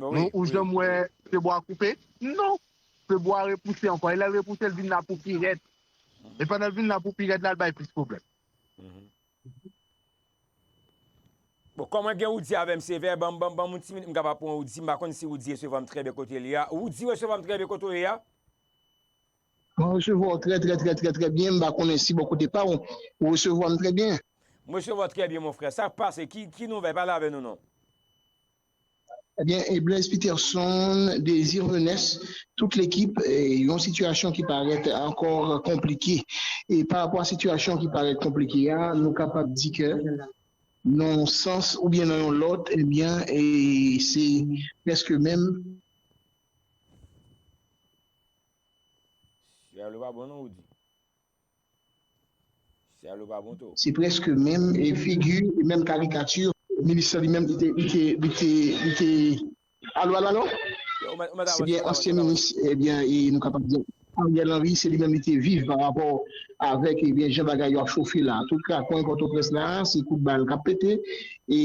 Ou janm wè pye bwa koupe? Non. Pye bwa repouse ankò. E lè l repouse, l vin la pou pi rèd. E pandan l vin la pou pi rèd la, l bay plis pwoblèm. Bon, kòman gen Woody avè m, Sevè? Ban m, ban m, ban m yon ti minit, m kapab pran Woody. M pa konn si Woody resevwa m trè byen kote l ye a. Woody resevwa m trè byen kote w ye a? Mwen resevwa w trè, trè, trè, trè, trè byen. M pa konnen si bò kote pa w, ou resevwa m trè byen. M resevwa w trè byen, mon frè. Sa k pase? Ki, ki nouvèl? Pale avè nou non. Ebyen, e Blaise Peterson, Désir Venès, tout lekip, e, yon sitiyasyon ki parèt ankò konplike. E pa rapò a sitiyasyon ki parèt konplike a, nou kapab di ke nan yon sans oubyen nan yon lòt, ebyen, e se prèske menm. Siyal ou pa bon non, Woody. Siyal ou pa bon tou. Se prèske menm e figi e menm karikati minis lan li menm li te li te li te li te alo alo alo. Se byen ansyen minis ebyen e nou kapab di Ariel Henry se li menm li te viv pa rapò avèk ebyen jan bagay yo ap chofe la. Tout rakwen Pòtoprens la se kout bal k ap pete e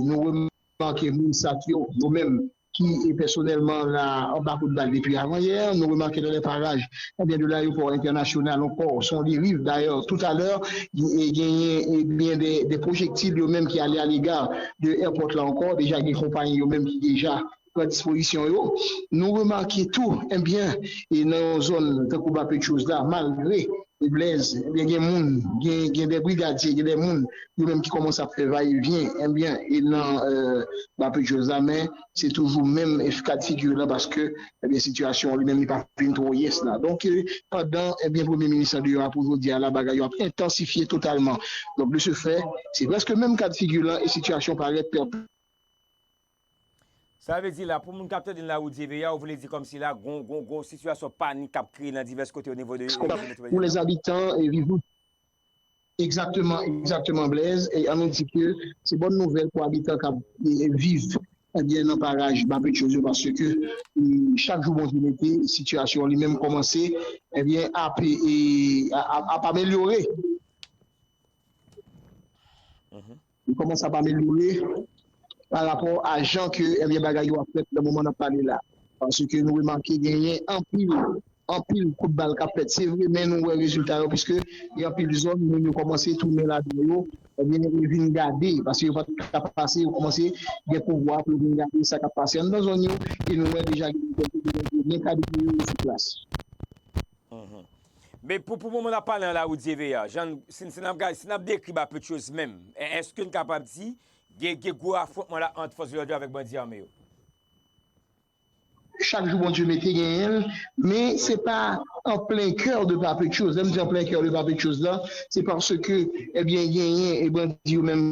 nou remake moun sa yo yo menm ki pèsonèlman la anba kout bal depi avanyè. Nou remake nan lè paraj ebyen de layewopò entènasyonal ankò, se yon deriv. Dayè toutalè genyen ebyen de, de pwojektil yo menm ki ale alega de èpòt la ankò. Deja gen konpayi yo menm ki deja pran dispozisyon yo. Nou remake tou ebyen e nan yon zòn tankou Bapetchòz la malgre Blaise, ebyen gen moun, gen, gen de brigadye, gen de moun yo menm ki kòmanse ap fè vayevyen, ebyen e nan Bapetchòz la, men se toujou menm kad figi lan paske ebyen sitiyasyon an li menm li pa fin twò yès la. Donk pandan ebyen premye minis lan deyò a pou jodi a la bagay yo ap entansifye totalman. Donk de se fè, se prèske menm kad figi lan e sitiyasyon parèt pèp. Sa vle di la, pou moun k ap tande n la, Woody Veya, ou vle di kòmsi la, gon, gon, gon sitiyasyon panik k ap kreye nan divès kote o nivo de rejyon metwopolitèn nan? Pou lèzabitan e vivan. Egzakteman, egzakteman, Blaise. E ann nou di ke se bòn nouvèl pou abitan k ap e, viv ebyen nan paraj Bapetchòz yo paske e, chak jou Bondye mete, sitiyasyon an li menm kòmanse ebyen ap, e, ap, ap amelyore. Li kòmanse ap amelyore pa rapò a jan ke ebyen bagay yo ap fèt nan moman n ap pale la. Paske nou remake genyen anpil, anpil kout bal k ap fèt. Se vre, men nou wè rezilta yo, piske gen anpil zòn, moun yo kòmanse tounen ladan yo, ebyen, yo vin gade, paske yo pa t ka pase, yo kòmanse gen pouvwa pou yo vin gade sa k ap pase anndan zòn yo, e nou wè deja gen kèk moun ki vin gade yo sou plas. Men pou, pou moman n ap pale an la, Woody Veya, jan, si, si n ap gade, si n ap dekri Bapetchòz menm, èske n kapab di, gen, gen gwo afwontman la ant fòs de lòd yo avèk bandi ame yo? Chak jou Bondye mete genyen l, men se pa an plen kè de Bapetchòz. Lè m di an plen kè de Bapetchòz la, se paske, ebyen, genyen e bandi yo menm.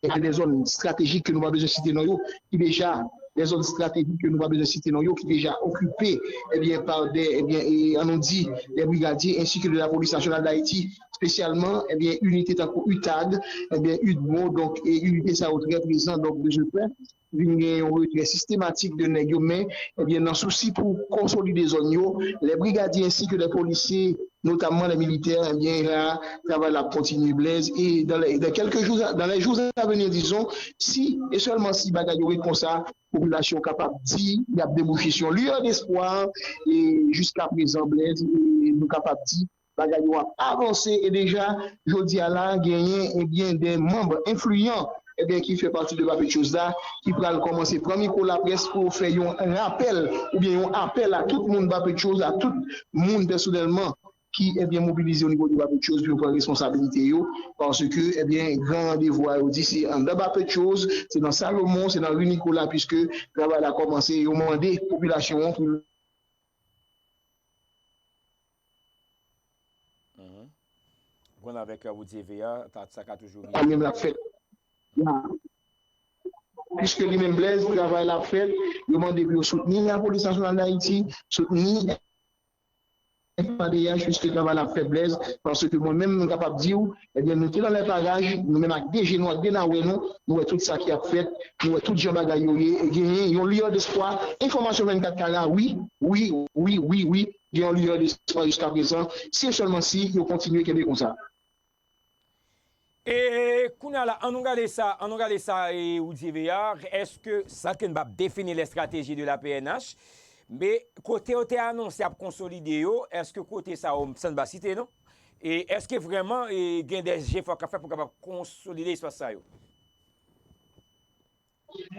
Gen de zòn estratejik ke nou pa bezwen site non yo, ki deja, de zòn estratejik ke nou pa bezwen site non yo, ki deja okipe, ebyen, pa de, ebyen, e, ann nou di, de brigadye ensi ke de la Polis Nasyonal d Ayiti, espesyalman, ebyen, inite tankou UTAG, ebyen, UDMO, donk, e inite sa yo trè prezan, donk, de ce fait, vin gen yon retrè sistematik de nèg yo, men, ebyen, nan sousi pou konsolide zòn yo, lè brigadye ensi ke lè polisye, notamman lè militè, ebyen, la, travay la ap kontinye, Blaise, e dans les, dans quelques jours, dans les jours à venir, disons, si, e sèlman si bagay yo ret konsa, popilasyon kapab di, y ap debouche sou yon lueur d'espoir, e jiska prezan, Blaise, e nou kapab di, bagay yo ap avanse e deja, jodi a la, genyen, ebyen, de manm enfliyan, ebyen, ki fè pati de Bapetchòz la, ki pral kòmanse pran mikwo laprès pou fè yon rapèl, oubyen yon apèl a tout moun Bapetchòz, a tout moun pèsonèlman, ki, ebyen, mobilize o nivo de Bapetchòz pou yo pran responsabilite yo, paske, ebyen, gran randevou a yo di se anndan Bapetchòz, se nan Salomon, se nan ri Nikola, piske travay la kòmanse, yo mande popilasyon an pou Konn avèk Woody Veya, sa ka toujou rive. Kòm menm l ap fèt. Piske li menm Blaise, travay l ap fèt, yo mande pou yo soutni Lapolis Nasyonal d Ayiti, soutni pa deyaj, piske travay la ap fè Blèz, paske mwen menm, mwen kapab di w, ebyen, nou te nan lè paraj, nou menm ak de je nou, ak de nawè nou, nou wè tout sa ki ap fèt, nou wè tout jan bagay yo ye, e genyen yon liyè despwa, enfòmasyon vennkat kara, wi, wi, wi, wi, wi, gen yon liyè despwa jiska prezan, se sèlman si yo kontinye kenbe konsa. E kounye a la, ann nou gade sa, ann nou gade sa, e, ou di V A, èske sa ke n p ap defini les stratégies de la P N H, men kote yo te anonse ap konsolide yo, èske kote sa yo, san n pa site non, e èske vrèman e, gen de jefò k ap fèt pou kapab konsolide espas sa yo?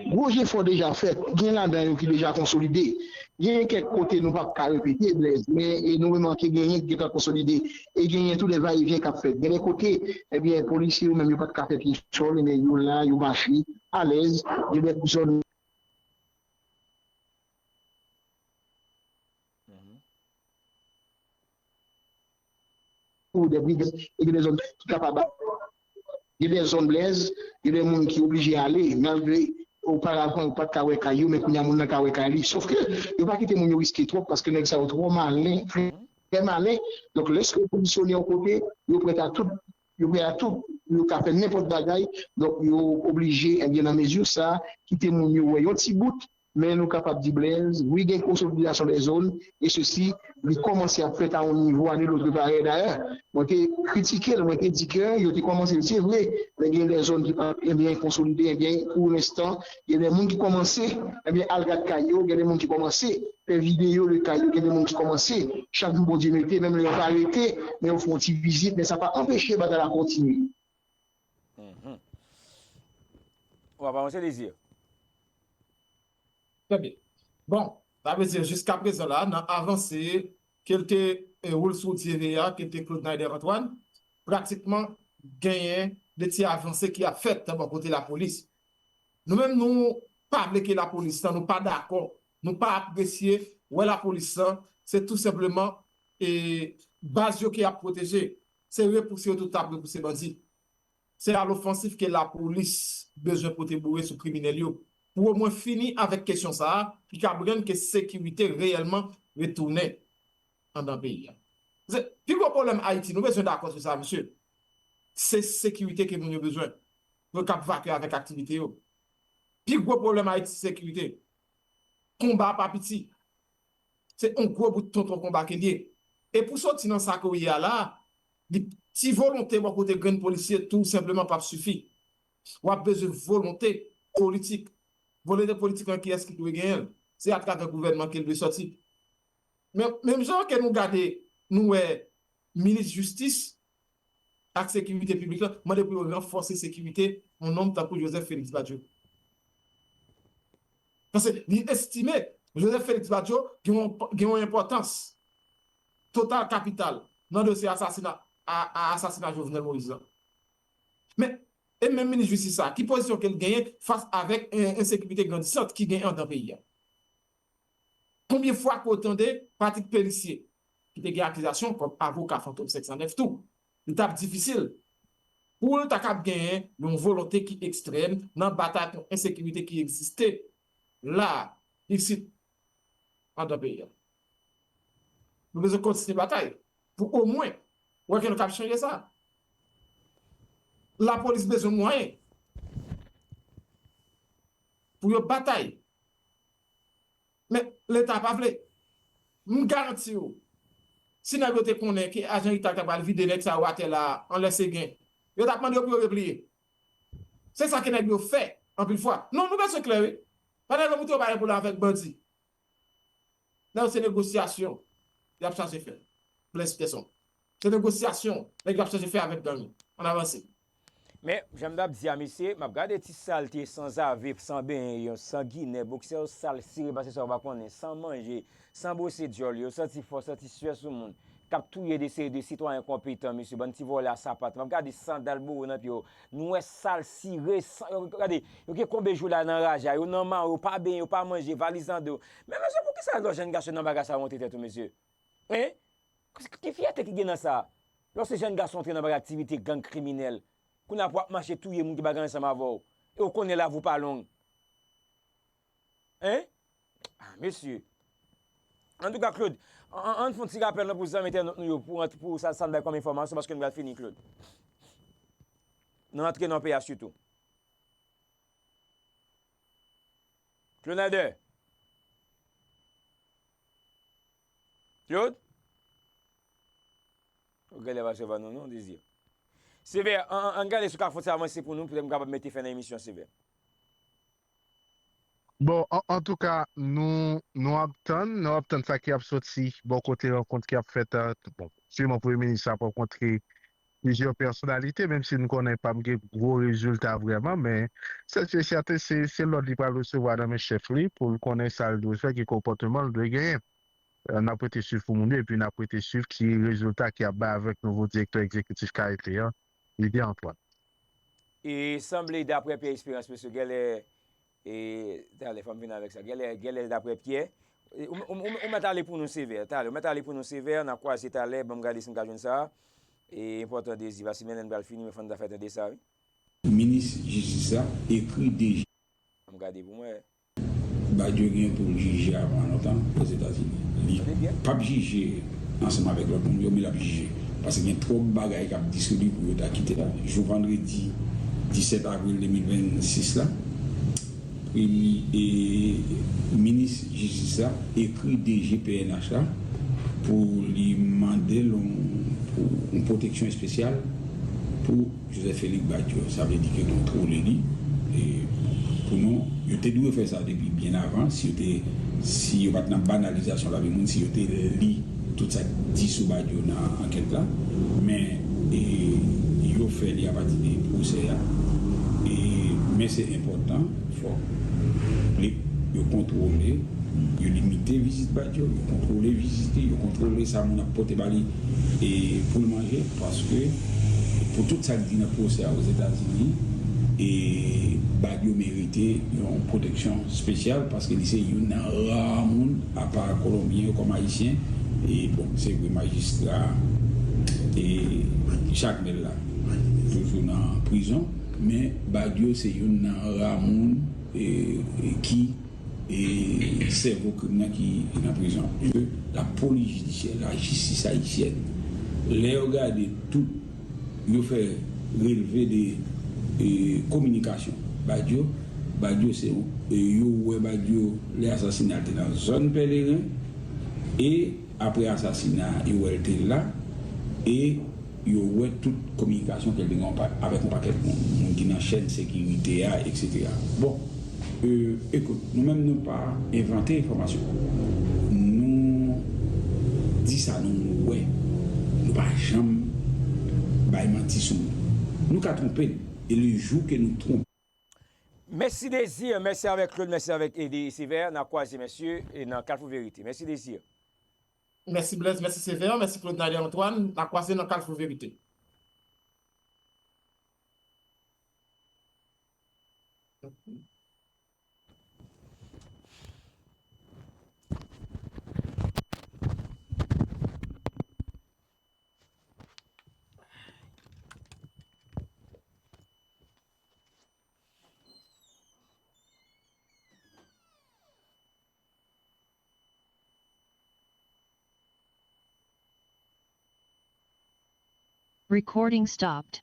Gwo jefò deja fèt, gen ladan yo ki deja konsolide. Genyen kèk kote nou p ap ka repete, Blèz, men e nou remake genyen ki gentan konsolide. E genyen tou de vayevyen k ap fèt. Gen de kote, ebyen, polisye yo menm yo pa t ka fè pye sòl, men yo la, yo mache alèz. Gen de zòn ou de brigad, e gen de zòn ki kapab gen de zòn Blèz, gen de moun ki oblije ale, malgre oparavan yo pa t ka wè kay yo, men kounye a moun nan ka wè kay li. Sòf ke yo pa kite moun yo riske twòp, paske nèg sa yo twò malen, trè malen. Donk, lèske yo pozisyone yon kote, yo prèt a tout, yo prèt a tout, yo ka fè nenpòt bagay. Donk, yo oblije, ebyen, nan mezi sa, kite moun yo wè yon ti bout, men nou kapab di Blèz, wi, gen konsolidasyon de zòn, e sesi, li kòmanse ap fèt a yon nivo a de lotre parèy. Dayè, mwen te kritike l, mwen te di ke yo te kòmanse l, se vre, men gen de zòn ki pa byen konsolide, ebyen, pou lenstan, gen de moun ki kòmanse, ebyen, al gad kay yo, gen de moun ki kòmanse fè videyo de kay yo, gen de moun ki kòmanse, chak jou Bondye mete, menm lè yo pa rete, men yo fè yon ti vizit, men sa pa anpeche batay la kontinye. Ou ap avanse, Désir? Trè byen. Bon, sa vle di jiskaprezan la, nan avanse ke l te e, woule sou dye a, ke l te Claude Naider Antoine, pratikman genyen de ti avanse ki ap fèt bò kote lapolis. Nou menm, nou pa vle ke lapolis lan, nou pa dakò, nou pa apresye wè lapolis lan, se tou senpleman e, baz yo ke y ap pwoteje. Se repouse yo tout ap repouse bandi. Se alofansif ke lapolis bezwen pote boure sou kriminèl yo, pou omwen fini avèk kesyon sa a, ki kab rann ke sekirite reyèlman retounen anndan peyi a. Paske pi gwo pwoblèm Ayiti, nou bezwen dakò sou sa, mesye, se sekirite ke moun yo bezwen, pou yo kab vake avèk aktivite yo. Pi gwo pwoblèm Ayiti se sekirite. Konba a pa piti. Se yon gwo bout tonton konba ke l ye. E pou soti nan sa ke w ye a la, li ti volonte bò kote grenn polisye tou senpleman p ap sifi. W ap bezwen volonte politik. Volonte politik lan kiyès ki dwe genyen l? Se atravè gouvènman ke l dwe sòti. Men menm jan ke nou gade, nou wè minis jistis ak sekirite piblik lan mande pou yo ranfòse sekirite yon nonm tankou Joseph Félix Badio. Paske li estime Joseph Félix Badio gen yon, gen yon enpòtans total kapital nan dosye asasina, a, a asasina Jovenel Moïse lan. Men, e menm minis jistis sa, ki pozisyon ke l genyen fas avèk en, ensekirite grandisant ki gen anndan peyi a? Konbyen fwa ke w tande Patrick Pélissier, ki te gen akizasyon kòm avoka Fantom senk san nèf tou, li t ap difisil pou l ta kab genyen yon volonte ki ekstrèm nan batay kont ensekirite ki egziste la, isit, anndan peyi a. Nou bezwen kontinye batay pou omwen wè ke nou kab chanje sa. Lapolis bezwen mwayen pou yo batay. Men Leta pa vle. M garanti w, si nèg yo te konnen ke ajan Ita t ap al vide nèg sa yo atè la a anlè Segen, yo t ap mande yo pou yo repliye. Se sa ke nèg yo fè anpil fwa. Non, nou bezwen klè wi. Pandan yo montre yo pa gen pwoblèm avèk bandi. Nan se negosyasyon y ap chache fè. Blaise Peterson. Se negosyasyon nèg yo ap chache fè avèk gang yo. Ann avanse. Men, jan m t ap di a mesye, m ap gade ti salte, sanzave, san benyen, yon sanginè, boksè yo sal sire pase sa yo pa konnen, san manje, san bwose djòl, yo santi fò, santi swè sou moun, k ap touye de seri de sitwayen konpetan, mesye, bann ti vòlè a sapat. M ap gade sandal bowo nan pye yo, nou wè sal sire, san, yo, gade, yo gen konbyen jou la nan raja, yo nan mawo, yo pa benyen, yo pa manje, valiz nan do. Men mesye, poukisa lè w jèn gason nan bagay sa monte tèt ou, mesye? Hein? Ki fyète ki gen nan sa? Lè w se jèn gason antre nan bagay aktivite gang kriminèl, kounye a pou w ap mache touye moun ki pa gen anyen ansanm avè w, e w konnen lavi w pa long. Hein? Ah, mesye. Antouka, Claude, ann fè yon ti rapèl non pou zanmi entènot nou yo, pou, pou sa, sa n bay kòm enfòmasyon, paske nou pral fini, Claude. Nou antre nan peyi a sitou. Claude Nader. Claude? Ou genlè pa resevwa nou non, Désir. Sévère, ann gade si w ka fè yon ti avanse pou nou, pou nou kapab mete fen nan emisyon, Sévère. Bon, antouka, nou, nou ap tann, nou ap tann sa ki ap soti bò kote rankont ki ap fèt, bon, siman Premye Minis ap rankontre plizyè pèsonalite, menm si nou konnen p ap gen gwo rezilta vrèman, men sèl ki sèten, se, se lòd li pral resevwa nan men chèf li pou l konnen sa l dwe fè, ki konpòteman l dwe genyen. N ap rete swiv pou moun yo, epi n ap rete swiv ki rezilta ki ap bay avèk nouvo direktè egzekitif K L T an, Lydia Antoine. E sanble, daprè Pierre Espérance, mesye, genlè, e, talè, fò m vin avèk sa. Genlè, genlè, daprè Pierre, e, ou, ou, ou, ou mèt ale pou nou, Sévère, talè, ou mèt ale pou nou, Sévère, n a kwaze talè, ban m gade si m ka jwenn sa. E, enpòtan, Désir, paske men lè n pral fini, men fò n ta fè tande sa, wi. Minis Jistis la ekri D G. Ban m gade pou mwen. Badio gen pou l jije avan lontan Ozetazini. Li p ap jije ansanm avèk lòt moun yo, men l ap jije. Paske gen twòp bagay k ap distribye pou yo ta kite la. Jou vandredi disèt avril de mil vennsis la, premye, e, minis jistis la ekri D G P N H la pou li mande l yon, pou, yon pwoteksyon espesyal pou Joseph Félix Badio, sa vle di ke kontwole li, e, pou nou, yo te dwe fè sa depi byen avan, si yo te, si yo pa t nan banalizasyon lavi moun, si yo te li tout sa k di sou Badio nan ankèt la, men, e, yo fè li apati de pwosè a, e, men se enpòtan, fòk li, yo kontwole, yo limite vizit Badio, yo kontwole vizit li, yo kontwole sa moun ap pote ba li e pou l manje, paske pou tout sa k di nan pwosè a Ozetazini, e Badio merite yon pwoteksyon espesyal, paske li se youn nan ra moun, apa Kolonbyen yo kòm Ayisyen, e bon, se vre majistra e Jakmèl la toujou nan prizon, men Badio se youn nan ra moun e, e ki e sèvo krim nan ki nan prizon. E lapolis jidisyè, lajistis ayisyèn, lè yo gade tout, yo fè relve de e, kominikasyon Badio, Badio se yon, e, yo wè Badio lè asasina l te nan zòn Pèleren, e apre asasina a, yo wè l te la, e yo wè tout kominikasyon ke l te gen avèk yon pakèt moun, moun ki nan chèn sekirite a, etsetera. Bon, e, ekout, nou menm nou pa envante enfòmasyon. Nou di sa nou wè. Nou pa janm bay manti sou moun. Nou ka twonpe n, e le jou ke nou twonpe Mèsi Désir, mèsi avèk Claude, mèsi avèk Edi Sévère, n a kwaze mesye nan Kalfou Verite. Mèsi Désir. Mèsi Blaise, mèsi Sévère, mèsi Claude Nader Antoine, n a kwaze nan Kalfou Verite. Recording stopped.